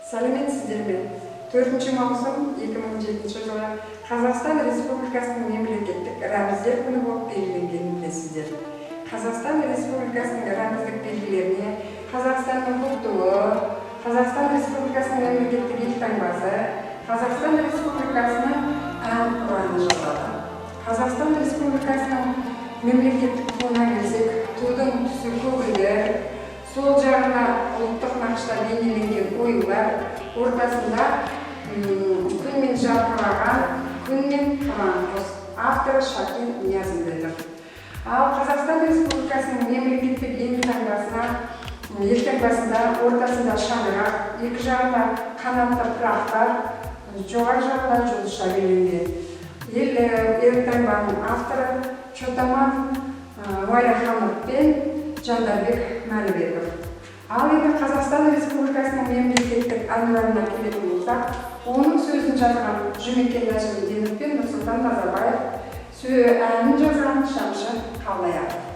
Сәлеметсіздер ме? 4 маусым 2007 жылы Қазақстан Республикасының мемлекеттік рәміздер күні болып белгіленгенін білесіздер. Қазақстан Республикасының рәміздік белгілеріне Қазақстанның көк туы, Қазақстан Республикасының мемлекеттік елтаңбасы, Қазақстан Республикасының Әнұраны жатады. Қазақстан Республикасының мемлекеттік туына келсек, тудың түсі көгілдір, сол жағына ұлттық нақышта бейнеленген оюлар, ортасында күнмен жарқыраған күн мен қыран құс. Авторы Шәкен Ниязымбетов. Ал Қазақстан Республикасының мемлекеттік елтаңбасында ортасында шаңырақ, екі жағында қанатты пырақтар, жоғары жағында жұлдызша белгіленген. Елтаңбаның авторы Чотаман Уәлиханов пен Жандарбек Мәлібеков. Ал енді Қазақстан Республикасының мемлекеттік Әнұранына келетін болсақ, оның сөзін жазған Жұмекен Нәжімеденов пен Нұрсұлтан Назарбаев, әнін жазған Шәмші Қалдаяқов.